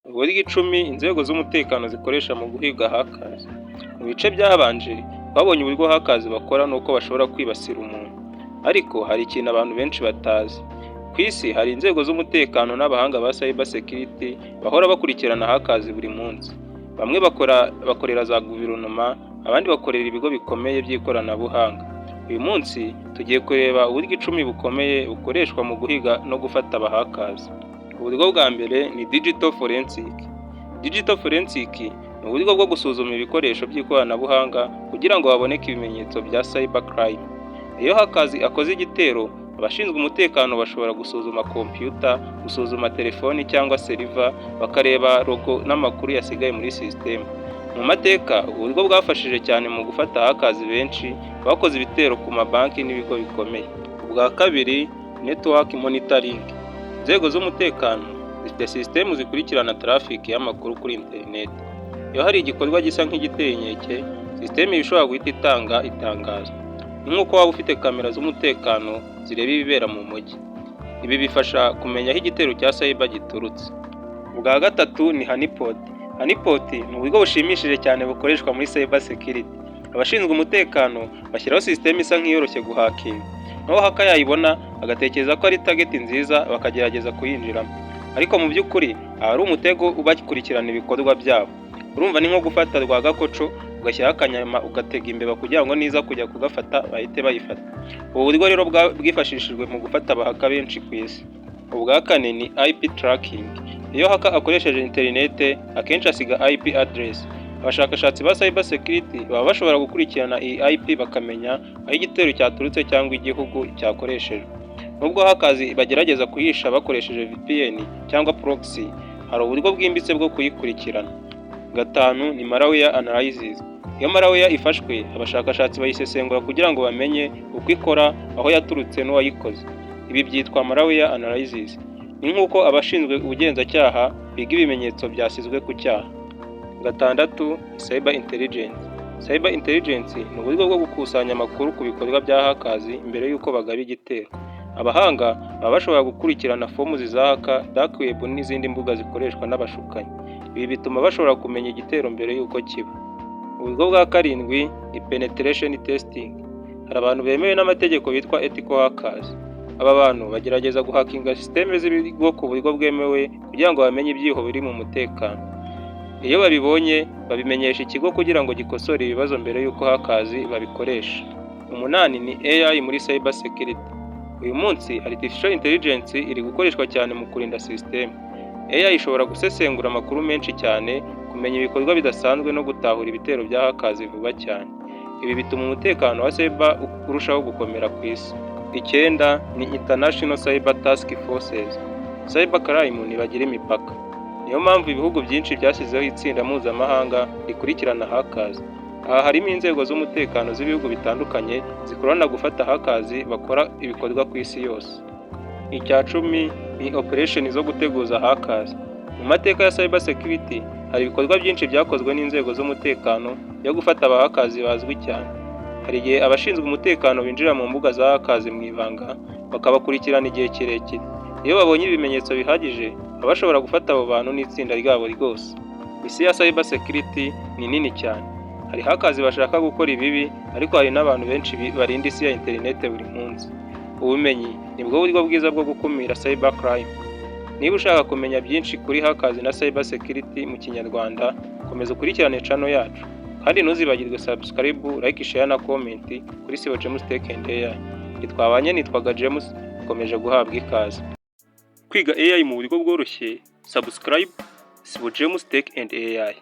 Uburyo 10 inzego z'umutekano zikoresha mu guhiga hackers. Mu bice byabanje twabonye uburyo hackers bakora n'uko bashobora kwibasira umuntu. Ariko hari ikintu abantu benshi batazi. Ku isi hari inzego z'umutekano n'abahanga ba cyber security bahora bakurikirana hackers buri munsi. Bamwe bakora bakorera za guverinoma, abandi bakorera ibigo bikomeye by'ikoranabuhanga. Uyu munsi tugiye kureba uburyo 10 bukomeye bukoreshwa mu guhiga no gufata aba hackers. Uburyo bwa mbere ni digital forensic. Digital forensic ni uburyo bwo gusuzuma ibikoresho by'ikoranabuhanga kugira ngo haboneke ibimenyetso bya cyber crime. Iyo hackers akoze igitero, abashinzwe umutekano bashobora gusuzuma computer, gusuzuma telefoni cyangwa server, bakareba log n'amakuru yasigaye muri system. Mu mateka, ubu buryo bwafashije cyane mu gufata hackers benshi bakoze ibitero ku mabanki n'ibigo bikomeye. Ubwa kabiri, network monitoring. Inzego z'umutekano zifite sisitemu zikurikirana traffic y'amakuru kuri internet. Iyo hari igikorwa gisa nk'igiteye inkeke, sisitemu iba ishobora guhita itanga itangazo. Ni nk'uko waba ufite kamera z'umutekano zireba ibibera mu mujyi. Ibi bifasha kumenya aho igitero cya cyber giturutse. Ubwa gatatu ni honeypot. Honeypot ni uburyo bushimishije cyane bukoreshwa muri cyber security. Abashinzwe umutekano bashyiraho sisitemu isa nk'iyoroshye guhakinga. Naho hacker yayibona agatekereza ko ari target nziza, bakagerageza kuyinjiramo. Ariko mu by'ukuri aba ari umutego ubakurikirana ibikorwa byabo. Urumva ni nko gufata rwagakoco ugashyiraho akanyama, ugatega imbeba kugira ngo niza kujya kugafata bahite bayifata. Ubu buryo rero bwifashishijwe mu gufata aba hacker benshi ku isi. Ubwa kane ni IP tracking. Iyo hacker akoresheje interinete, akenshi asiga IP address. Abashakashatsi ba cyber security baba bashobora gukurikirana iyi IP, bakamenya aho igitero cyaturutse cyangwa igihugu cyakoreshejwe. Nubwo hackers bagerageza kuyihisha bakoresheje VPN cyangwa proxy, hari uburyo bwimbitse bwo kuyikurikirana. Gatanu ni malware analysis. Iyo malware ifashwe, abashakashatsi bayisesengura kugira ngo bamenye uko ikora, aho yaturutse n'uwayikoze. Ibi byitwa malware analysis. Ni nk'uko abashinzwe ubugenzacyaha biga ibimenyetso byasizwe ku cyaha. Gatandatu, cyber intelligence. Cyber intelligence ni uburyo bwo gukusanya amakuru ku bikorwa bya hackers mbere y'uko bagaba igitero. Abahanga baba bashobora gukurikirana forums za hacker, dark web n'izindi mbuga zikoreshwa n'abashukanyi. Ibi bituma bashobora kumenya igitero mbere y'uko kiba. Uburyo bwa karindwi ni penetration testing. Hari abantu bemewe n'amategeko bitwa ethical hackers. Aba bantu bagerageza guhakinga sisiteme z'ibigo ku buryo bwemewe kugira ngo bamenye ibyuho biri mu mutekano. Iyo babibonye, babimenyesha ikigo kugira ngo gikosore ibibazo mbere y'uko hackers babikoresha. Umunani ni AI muri cyber security. Uyu munsi artificial intelligence iri gukoreshwa cyane mu kurinda sisiteme. AI ishobora gusesengura amakuru menshi cyane, kumenya ibikorwa bidasanzwe no gutahura ibitero bya hackers vuba cyane. Ibi bituma umutekano wa cyber urushaho gukomera ku isi. Icyenda ni International Cyber Task Forces. Cyber crime ntibagira imipaka. Niyo mpamvu ibihugu byinshi byashyizeho itsinda mpuzamahanga rikurikirana hackers. Aha harimo inzego z'umutekano z'ibihugu bitandukanye zikorana gufata hackers bakora ibikorwa ku isi yose. Icya 10 ni operation zo guteguza hackers. Mu mateka ya cyber security hari ibikorwa byinshi byakozwe n'inzego z'umutekano byo gufata aba hackers bazwi cyane. Hari igihe abashinzwe umutekano binjira mu mbuga za hackers mu ibanga, bakabakurikirana igihe kirekire. Iyo babonye ibimenyetso bihagije, baba bashobora gufata abo bantu n'itsinda ryabo rwose. Isi ya cyber security ni nini cyane. Hari hackers bashaka gukora ibibi, ariko hari n'abantu benshi barinda isi ya interinete buri munsi. Ubumenyi nibwo buryo bwiza bwo gukumira cyber crime. Niba ushaka kumenya byinshi kuri hackers na cyber security mu Kinyarwanda, komeza ukurikirane channel yacu. Kandi ntuzibagirwe subscribe, like, share na comment kuri Sibo James Tech and AI. Twabanye, nitwaga James, ukomeje guhabwa ikaze. Kwiga AI mu buryo bworoshye, subscribe Sibo James Tech and AI.